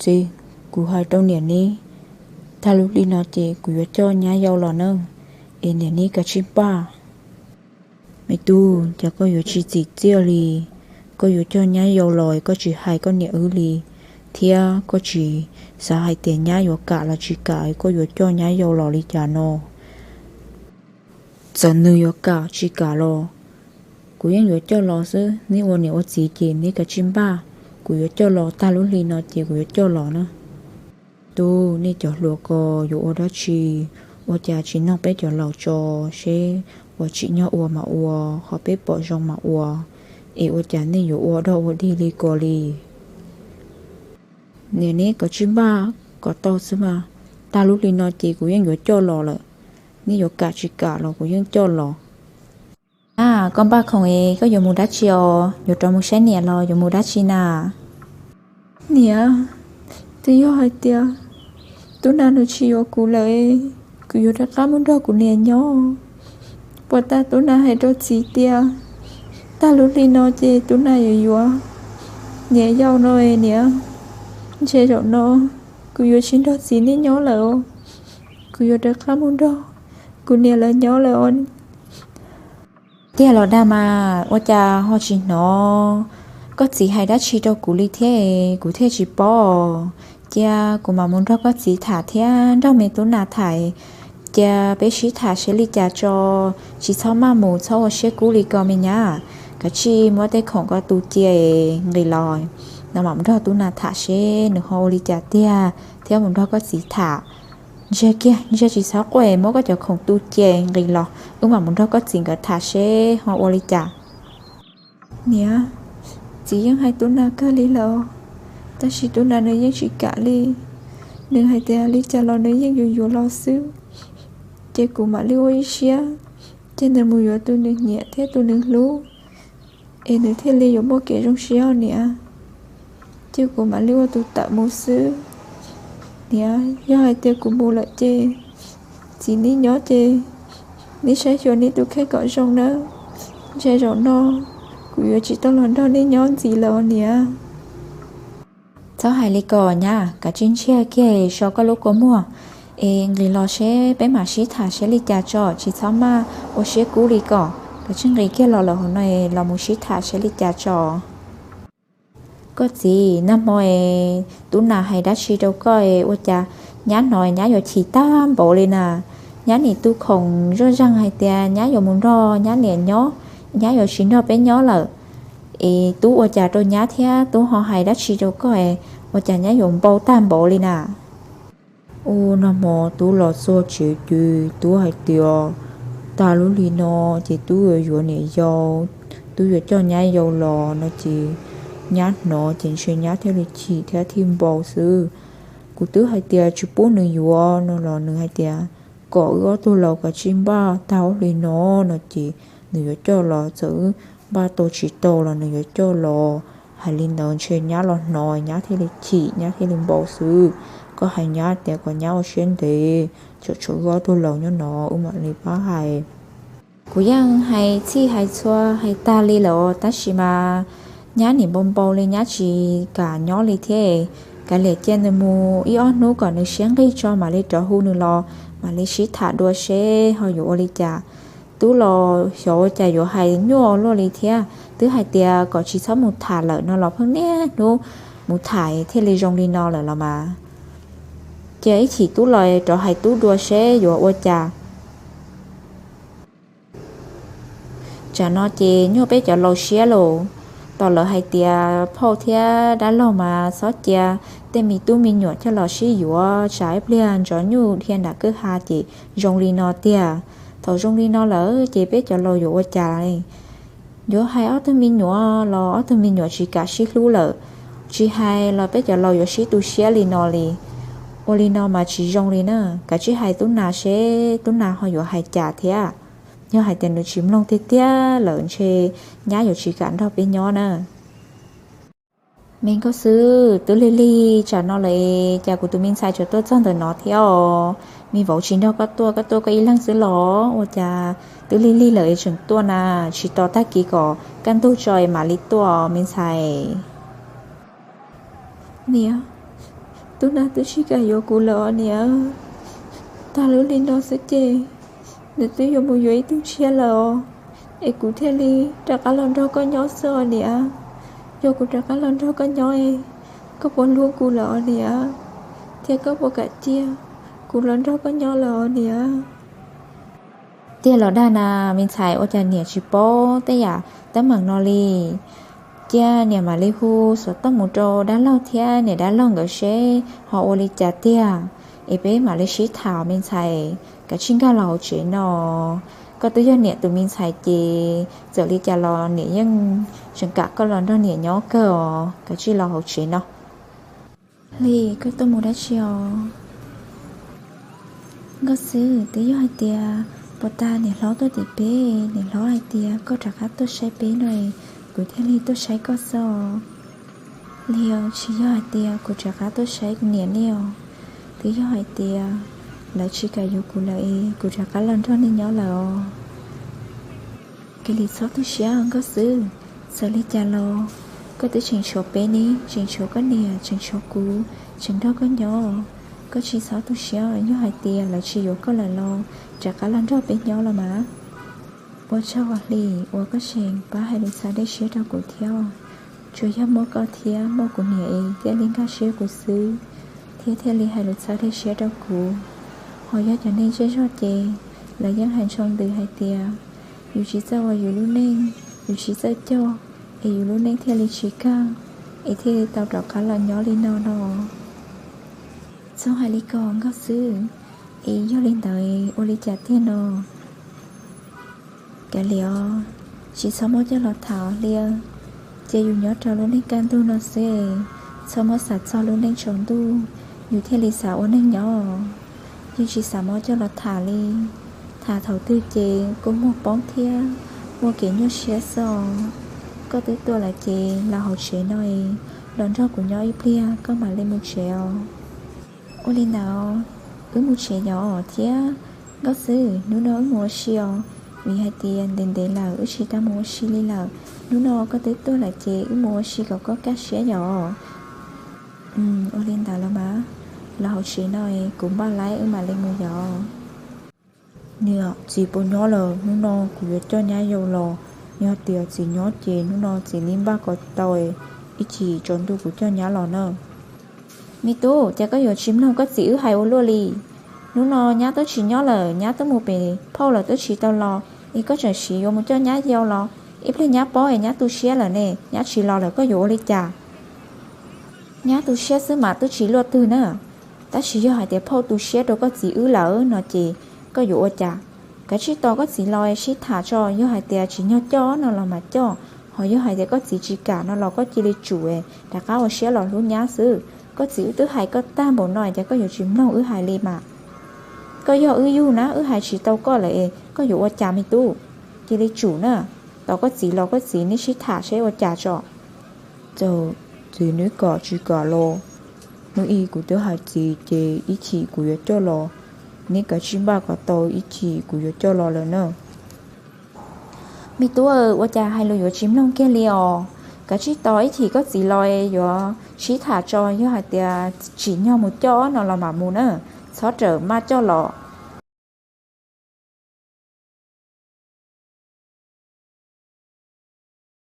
Txiv, kuv hais rau niam neb, tag lub hli no ces kuv yuav coj nyab yau los na, es niam neb kav tsij npaj. Me tub, cas koj yuav tsis txim txiaj li? Koj yuav coj nyab yau los koj tsis hais koj niam wb li, thiab koj tsis xav hais tias nyab yuav kam los tsis kam, koj yuav coj nyab yau los li cas no? Txawm nws yuav kam tsis kam los, kuv yeej yuav coj los xwb. Neb ua niam ua txiv ces neb kav tsij npaj, kuv yuav coj los, tag lub hli no ces kuv yuav coj los na. Tub, nej cov hluas ko yuav ua dab tsi? Ua cas tsis nug peb cov laus tso, seb ua tsim nyog ua mas ua, ho peb pom zoo mas ua, es ua cas nej yuav ua dog ua dig li ko li? Niam neb kav tsij npaj kom tau xwb mas, tag lub hli no ces kuv yeej yuav coj los lawm, neb yuav kam tsis kam los kuv yeej coj los. A, koj npaj khoom es koj yuav mus dab tsi os? Yuav rov mus saib niam los yuav mus dab tsi na? Niam, twb yog hais tias Tub Nas nws tsis yuav kuv lawm, kuv yuav rov qab mus nrog kuv niam nyob. Puas tas Tub Nas hais rau txiv tias tag lub hli no ces Tub Nas yuav yuav niam yau no niam. Ntshe zaum no kuv yuav tsis nrog txiv neb nyob lawm, kuv yuav rov qab mus nrog kuv niam lawv nyob lawm. Tiag los dag mas, ua cas ho tsis hnov koj txiv hais dab tsi rau kuv li thiab, kuv thiaj tsis paub. Cia kuv mam mus nrog koj txiv tham thiab nrog me Tub Nas tham, cia peb sib tham seb li cas tso. Tsis txhob maj mus, txhob ua siab kub li ko me nyab, kav tsij muab tej khoom ko tu cia nqis los, no mam mus nrog Tub Nas tham seb nws ho ua li cas tiag thiab mus nrog koj txiv tham. Ntsiag kiag, ntsiag tsis txhob quaj, muab koj cov khoom tu cia nqis los wb mam mus nrog koj txiv nkawd tham seb ho ua li cas. Niam, txiv yeej hais Tub Nas kawg li lawm, tab sis Tub Nas nws yeej tsis kam li. Nws hais tias li cas los nws yeej yuav yuav los xwb, ces kuv mam li ua ib siab, ces nws mus yuav tus nws nyiam thiab tus nws hlub, es nws thiaj li yuav muaj kev zoo siab os niam. Ces kuv mam li ua tus tawm mus xwb. Niam, yog hais tias kuv mus lawm ces txiv neb nyob ces neb saib xyuas neb tus kheej kom zoo nawb. Ntshe zaum no kuv yuav tsis tau los nrog neb nyob ntxiv lawm os niam. Txhob hais li ko nyab, kav tsij ntsiag kiag so koj lub kua muag es nqis los seb peb mam sib tham seb li cas tso, tsis txhob maj ua siab kub li ko. Kav tsij nqis kiag los lawm hauv no los mus sib tham seb li cas tso. Koj txiv, nag hmo es Tub Nas hais dab tsi rau koj es ua cas nyab hnov nyab yuav chim tag npaum li na? Nyab nim tu khoom zuj zeeg hais tias nyab yuav mus nrog nyab niam nyob, nyab yuav tsis nrog peb nyob lawm. Es Tub ua cas rau nyab thiab Tub ho hais dab tsi rau koj es ua cas nyab yuav npau tag npaum li na? Ua nag hmo Tub los txog tsev ces Tub hais tias tag lub hli no ces Tub yuav yuav niam yau, Tub yuav coj nyab yau los no ces nyab hnov ces ntshe nyab thiaj li chim thiab thiaj npau xwb. Kuv twb hais tias tsis pub nws yuav no los nws hais tias kom wb ob tug laus kav tsij npaj tag lub hli no no ces nws yuav coj los, txawm wb npaj tau tsis tau los nws yuav coj los. Hais li ntawd ntshe nyab los hnov nyab thiaj li chim nyab thiaj li npau xwb. Koj hais nyab tias kom nyab ua siab ntev, tseem tshuav wb ob tug laus nyob no wb mam li pab hais. Kuv yeej hais txhij hais txhua hais tag li lawm tab sis mas nyab nim npau npau li nyab tsis kam nyob li thiab. Kav liam cia nws mus ib ob hnub kom nws siab nqig tso mam li rov hu nws los mam li sib tham dua seb ho yuav ua li cas. Tub los xyov ua cas yuav hais nyuaj luaj li thiab, twb hais tias kom tsis txhob mus tham lawm no los pheej niaj hnub mus tham thiaj li zoo li no lawm los mas. Cia ib chim Tub los rov hais Tub dua seb yuav ua cas. Tsam no ces nyuaj peb cov laus siab lauj. Tom lawv hais tias phauj thiab dab laug mas txhob cia tej me tub me nyuam coj los sib yuav, tsam ib pliag ntxov nyuj dhia nram kwj ha ces zoo li no tiag. Thaum zoo li no lawm ces peb cov laus yuav ua cas? Yuav hais ob tug me nyuam los ob tug me nyuam tsis kam sib hlub lawm, tsis hais los peb cov laus yuav sib tu siab li no li. Ua li no mas tsis zoo li na, kav tsij hais Tub Nas seb Tub Nas ho yuav hais cas thiab. Yog hais tias nws tsis mloog tiag tiag lawm ntshe nyab yuav tsis kam nrog peb nyob na. Me nkauj xwb, twb lig lig tsam no lawm es cas kuv tus me ntxhais tseem tuaj txog ntawm no thiab os? Me vauv tsis nrog koj tuaj, koj tuaj koj ib leeg xwb los? Ua cas twb lig lig lawm es tseem tuaj na? Tsis tos tag kis kom kaj ntug tso es mam li tuaj me ntxhais. Niam, Tus nag twb tsis kam yuav kuv lawm os niam. Tag lub hli no xwb ces nws twb yuav mus yuav ib tug tshiab lawm os, es kuv thiaj li rov qab los nrog koj nyob xwb os niam. Yog kuv rov qab los nrog koj nyob es koj puas hlub kuv lawm os niam? Thiab koj puas kam cia kuv los nrog koj nyob lawm os niam? Tiag los dag na me ntxhais, ua cas niam tsis paub tej yam teeb meem no li? Cia niam mam li hu xov tooj mus rau dab laug thiab niam dab laug nkawd seb ho ua li cas tiag, es peb mam li sib tham me ntxhais. Kav tsij nkag los hauv tsev no, koj twb yog niam tus me ntxhais ces txawm li cas los niam yeej tseem kam koj los nrog niam nyob kawg os. Kav tsij los hauv tsev no. Hli, koj tuaj mus dab tsi os? Nkauj Xwb, twb yog hais tias puag ta niam hlob tuaj tim peb, niam hlob hais tias koj rov qab tuaj saib peb no, kuv thiaj li tuaj saib koj xwb os. Li, tsis yog hais tias kuv rov qab tuaj saib kuv niam nej os, twb yog hais tias lawv tsis kam yuav kuv lawm es kuv rov qab los nrog nej nyob lawm os. Cia li txhob tu siab Nkauj Xwb, txawm li cas los koj twb tseem tshuav peb ne, tseem tshuav koj niam, tseem tshuav kuv, tseem nrog koj nyob. Koj tsis txhob tu siab, yog hais tias lawv tsis yuav koj lawm los rov qab los nrog peb nyob los mas. Ua tsaug Hli uas koj tseem pab hais lus txhav dej siab rau kuv thiab. Tsuas yog muaj koj thiab muaj kuv niam es thiaj li nkag siab kuv xwb, thiab thiaj li hais lus txhav dej siab rau kuv. Ho yog cov neeg zej zog ces lawv yeej hais ntsoo ntws hais tias yus tsis txawj ua yus lub neej, yus tsis txawj coj, es yus lub neej thiaj li tsis kawg, es thiaj li tau rov qab los nyob li no no. Txhob hais li ko Nkauj Xwb, es yog li ntawd ua li cas tiag no? Kav liam os, tsis txhob muab coj los tham os Hli. Cia yus nyob rau lub neej kaj ntug no xwb, txhob muab xav txog lub neej tsaus ntuj, yus thiaj li xav ua neeg nyob. Yeej tsis xav muab coj los tham li. Tham thaum twg ces kua muag poob thiab muaj kev nyuaj siab xwb os. Koj twb tuaj lawm ces los hauv tsev no es los nrog kuv nyob ib pliag koj mam li mus tsev os. Ua li ntawd, wb mus tsev yom. Thiab Nkauj Xwb, hnub no wb mus ua si os, vim hais tias ntev ntev lawm wb tsis tau mus ua si li lawm. Hnub no koj twb tuaj lawm ces wb mus ua si kom koj kaj siab yom. Ua li ntawd los mas, los hauv tsev no es kuv npaj laib wb mam li mus yom. Niam, txiv puas nyob lawm? Hnub no kuv yuav coj nyab yau los. Yog tias txiv nyob ces hnub no txiv neb npaj kom tau, ib chim tsaus ntuj kuv coj nyab los na. Me tub, cas koj yuav tsis mloog koj txiv wb hais ua luaj li? Hnub no nyab twb tsis nyob lawm, nyab twb mus pem phauj lawm twb tsis tau los, es koj tseem siv yuav mus coj nyab yau los. Ib pliag nyab paub es nyab tu siab lawm ne, nyab tsis los lawm koj yuav ua li cas? Nyab tu siab xwb mas twb tsis luaj twg na. Tab sis yog hais tias phauj tu siab rau koj txiv wb lawm no ces koj yuav ua cas? Kav tsij tos koj txiv los sib tham tso, yog hais tias tsim nyog coj no los mas coj, ho yog hais tias koj txiv tsis kam no los koj cia li tsum, rov qab ua siab los hlub nyab xwb. Koj txiv wb twb hais koj tag npaum no ces koj yuav tsis mloog wb hais li mas. Koj yog wb yug na, wb hais tsis tau koj lawm es koj yuav ua cas me tub? Cia li tsum na, tos koj txiv los koj txiv neb sib tham seb ua cas tso. Txawm txiv neb kam tsis kam los, hnub ib kuv twb hais txiv ces ib chim kuv yuav coj los. Neb kav tsij npaj kom tau, ib chim kuv yuav coj los lawm na. Me tub, ua cas hais lus yuav tsis mloog kiag li os? Kav tsij tos ib chim koj txiv los yuav sib tham tso, yog hais tias tsim nyog mus coj no los mam mus na, txhob rawm maj coj los.